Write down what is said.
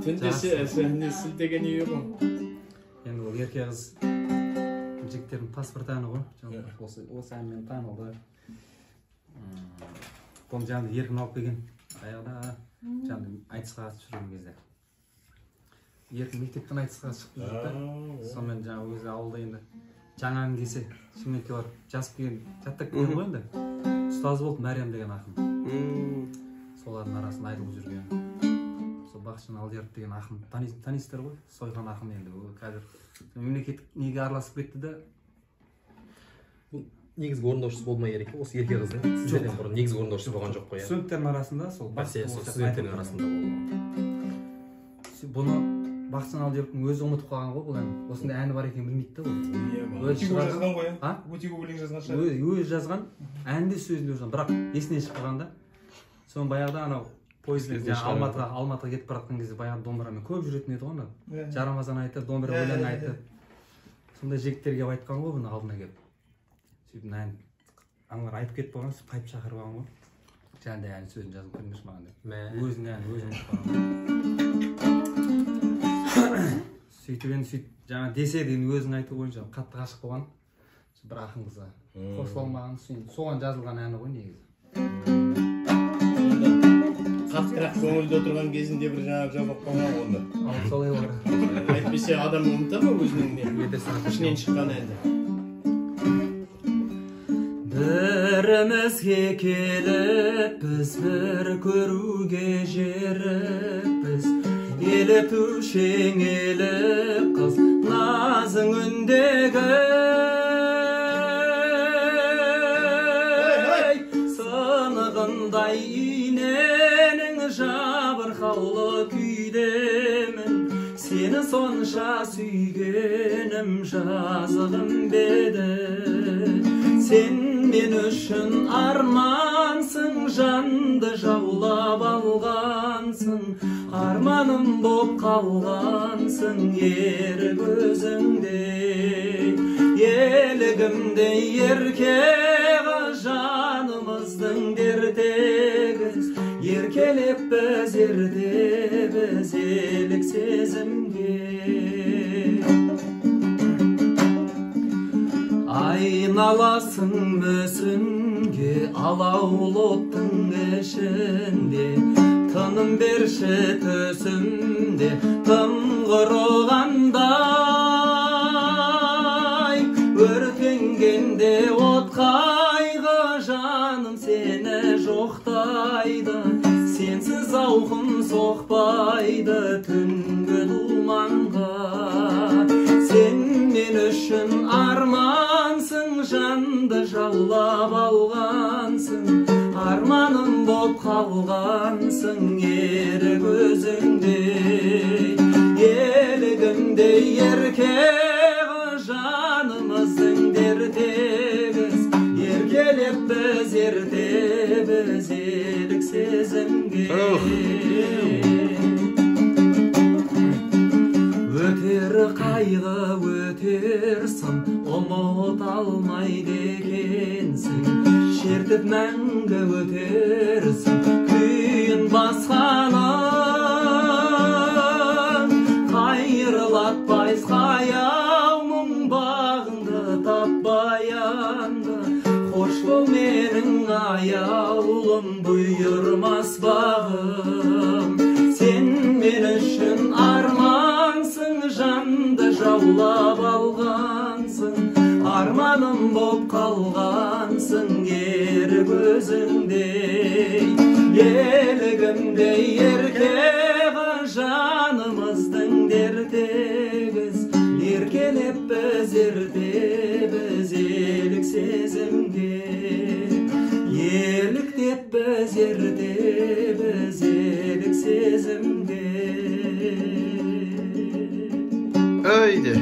Түнде сілтеген үй ғой. Енді ол ерке қыз жігіттердің паспорт әні ғой. Осы әнмен танылды. Бұны жаңағы Еркін алып келген. Баяғыда жаңағы айтысқа қатысып жүрген кезде. Еркін мектептен айтысқа шығып жүрді да. Сонымен жаңағы өзі ауылда енді жаңа ән келсе Шымкентке барып жазып келген, жаттап келген ғой енді. Ұстазы болды Мәриям деген ақын. Солардың арасында айтылып жүрген. Сол Бақытжан Алдияров деген ақын танисыздар ғой, Сойқан ақын енді. Ол қазір мемлекеттік неге араласып кетті да. Негізгі орындаушысы болмай керек, осы ерке қыздың сіздерден бұрын негізгі орындаушысы болған жоқ қой. Студенттердің арасында сол студенттердің арасында болды. Бұны Бақытжан Алдияровтың өзі ұмытып қалған ғой бұл ән. Осындай әні бар екенін білмейді да ол. Өте көп жазған ғой, а? Өте көп өлең жазған шығар. Өзі жазған, әнді сөзін де жазған, бірақ есінен шығып қалған да. Соны баяғыда анау пойызбен Алматыға кетіп бара жатқан кезде баяғы домбырамен көп жүретін еді ғой анау. Жарамазан айтып, домбыра өлең айтып. Сондай жігіттер келіп айтқан ғой бұны алдына келіп. Сөйтіп ән аналар айтып кетіп қалған, сөйтіп қайтып шақырып алған ғой. Жаңағыдай ән сөзін жазып беріңдерші маған деп. Өзінің әнін өзі ұмытып қалған. Сөйтіп енді сөйтіп жаңа десе де енді өзінің айтуы бойынша қатты ғашық болған бір ақын қызға қосыла алмаған, соған жазылған әні ғой негізі. Қаттырақ көңілде отырған кезінде бір жаңа жабық қалған онда. Ал солай бар. Әйтпесе адам ұмыта ма өзінің не? Ішінен шыққан әнді. Бірімізге келіп біз бір көруге жеріппіз. Елітушең еліп қыз назың үндегі. Сынығындай иненің жабырқаулы күйдемін. Сені сонша сүйгенім жазығым беді. Сен мен үшін армансың, жанды жаулап алғансың. Арманым боп қалғансың ерік өзіңдей. Елігімдей ерке қыз жанымыздың дертегіз. Еркелеп біз ертебіз елік сезімге. Айналасың мүсінге алаулы оттың ішінде. Тыным берші төсімде тым құрығандай. Өртенгенде от қайғы жаным сені жоқтайды. Сенсіз ауқым соқпайды түнгі думанға. Сен мен үшін армансың, жанды жаулап алғансың. Арманым боп қалғансың ерік өзіңдей. Елігімдей ерке қыз жанымыздың дертегіз. Еркелеп біз ертебіз елік сезімге. Өтер қайғы өтер сын ұмыта алмайды екенсің. Шертіп мәңгі өтерсің күйін басқаның. Қайырлатпай қаяу мұң бағыңды таппай анды. Қош бол менің аяулым бұйырмас бағым. Сен мен үшін армансың, жанды жаулап алғансың. Арманым боп қалғансың ерік өзіңдей. Елігімдей ерке қыз жанымыздың дертегіз. Еркелеп біз ертебіз елік сезімге. Еліктеп біз ертебіз елік сезімге. Өйде.